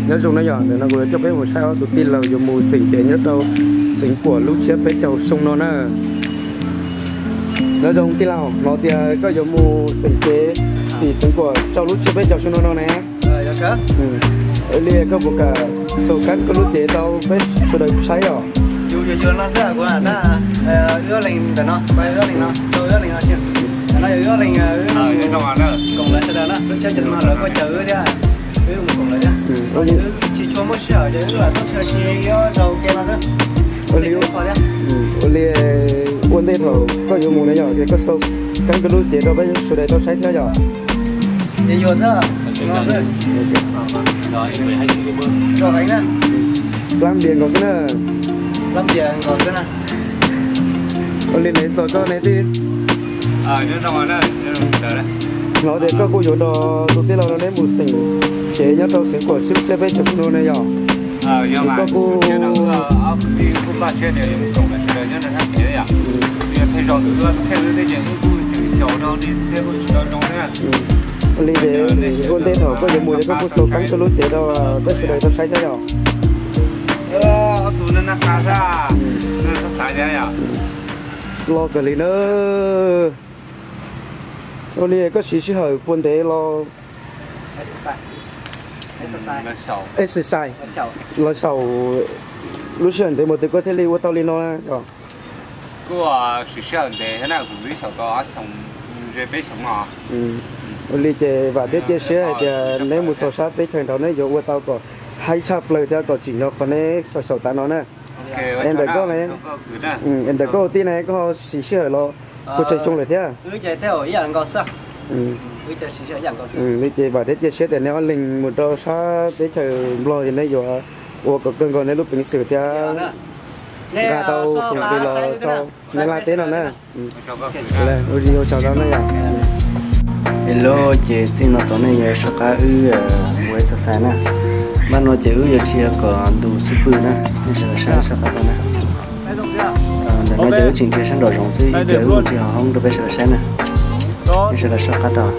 Nyob zoo na yom, ntawm no kuv yuav coj peb mus saib ob tug tij laug yuav mus xeem cev nyob rau Xeev Kuam lub tsiab peb caug xyoo no na. Nyob zoo tij laug, hnov tias koj yuav mus xeem cev tim Xeev Kuam rau lub tsiab peb caug xyoo no no ne. Li koj puas kam xaus kab koj lub cev rau peb sawv daws saib os? Ua li, ua ntej thaum koj yuav mus na yom, ces koj xaus kab koj lub cev rau peb sawv daws tau saib thiab yom. Plab npias nkaus xwb na. Ua li ne txog koj ne tij. Hnov tias koj kuj yuav nrog tus tij laug no neb mus xeem cev nyob rau Xeev Kuam tsiab peb caug xyoo no ne yom. Koj kuj Ua li ces ua ntej thaum koj yuav mus ces koj kuj xaus kab koj lub cev rau peb sawv daws tau saib thiab yom. Loj kawg li na. Ua li koj siv sij hawm puas ntev los? Exercise los xyaum lub sij hawm ntev mus twg koj thiaj li ua tau li no na yom? Ua li ces vam thiab cia siab hais tias neb mus txog sab teb chaws nraud neb yuav ua tau kom haib tshaj plaws thiab kom tsim nyog qhov neb xyaum xyaum tav no na. Es ntawm koj ne, es ntawm koj tij ne koj ho siv sij hawm los puas tsawg xyoo lawm thiab? Li ces vam thiab cia siab tias neb ob leeg mus rau sab teb chaws Nplog ces neb yuav ua kom kawg nkaus neb lub peev xwm thiab nqa tau khoom los rau neb laj teb no na. Ua tsaug ntau na yom. Hello, ces txij no tod nej yuav soj qab wb mus exercise na. Npaj no ces wb yuav dhia kom ntu xub pwg na, nej sawv daws saib soj qab tau na. Ntawm no ces wb tseem dhia sab nraum zoov xwb, ib pliag wb mus dhia hauv hoob rau peb sawv daws saib na. Nej sawv daws soj qab tau.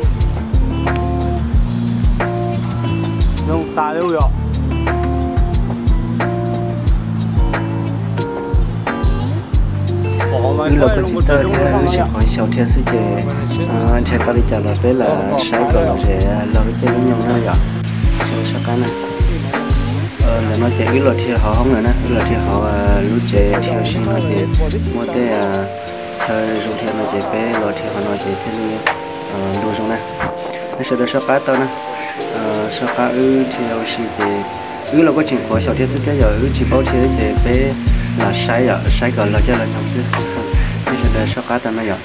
Wb los kuj tsis txawj thiab, wb tsis qhov xyaum thiab xwb ces nrhiav tau li cas los peb lam saib kom lom zem los wb caij lub nyoog na yom. Soj qab na. Ntawm no ces wb los dhia hauv hoob lawm na, wb los dhia hauv lub tsev dhia si no ces muaj tej chaw zoo dhia no ces peb los dhia hauv no ces thiaj li ntu zoo na. Nej sawv daws soj qab tau na. Soj qab wb dhia ua si ces wb los kuj tseem qhuav xyaum thiab xwb thiab yom, wb tsis paub dhia ces peb lam saib yom, saib kom lom caij lom nyoog xwb. Nej sawv daws soj qab tau na yom.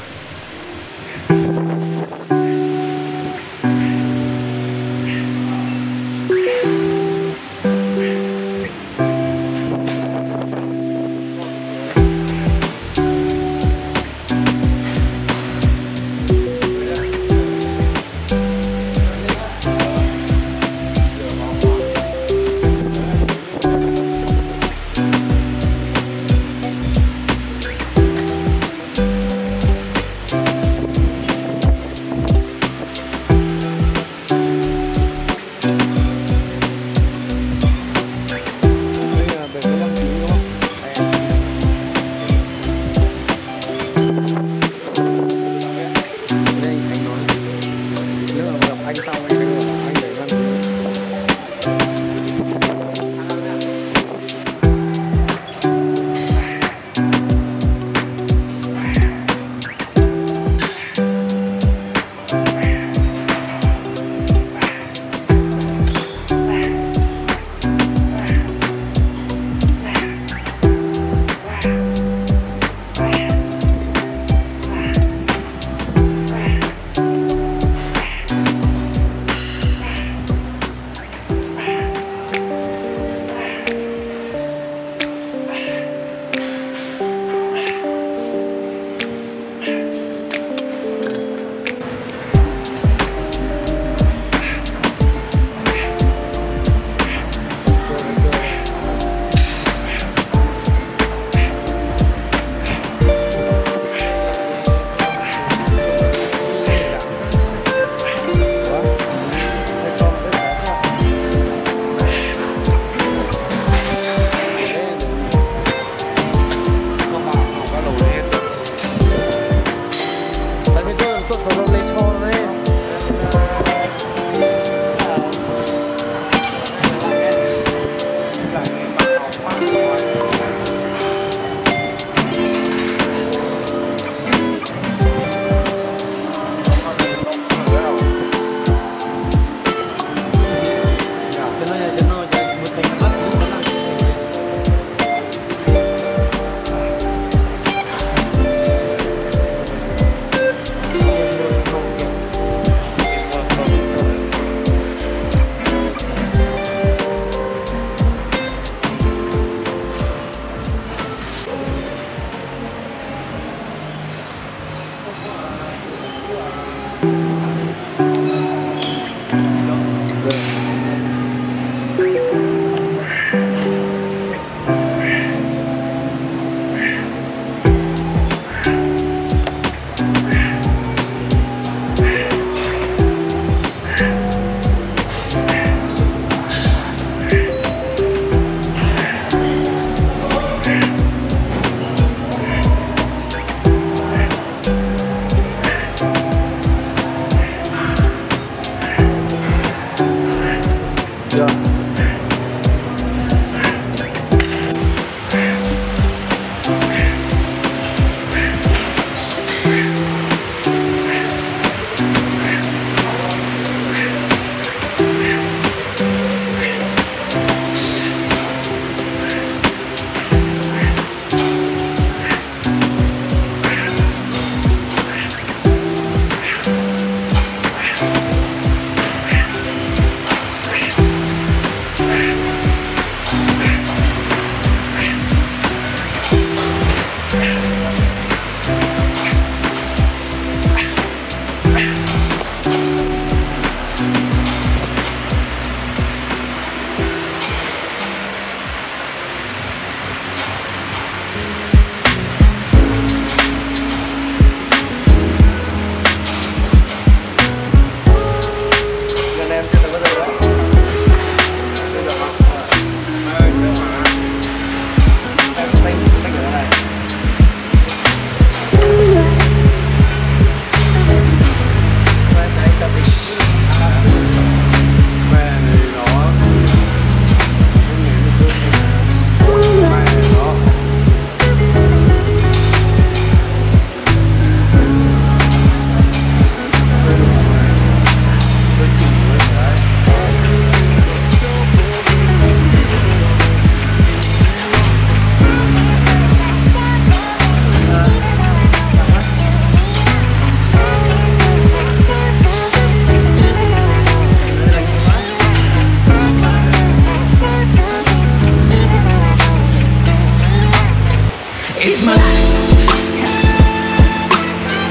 It's my life.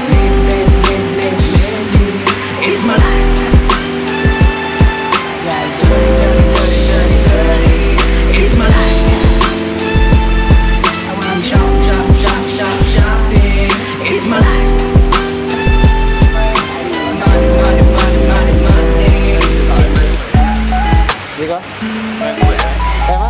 Lazy, lazy, lazy, lazy, lazy. It's my life. Yeah, dirty, dirty, dirty, dirty, dirty. It's my life. I wanna shop, shop, shop, shop, shopping. It's my life. Money, money, money, money, money. Gì cơ? Em á?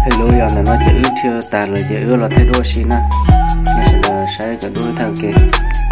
Hello, yog ntawm no ces wb thiaj tas lawm ces wb los thaij duab ua si na. Nej sawv daws saib cov duab wb thaij ua ke.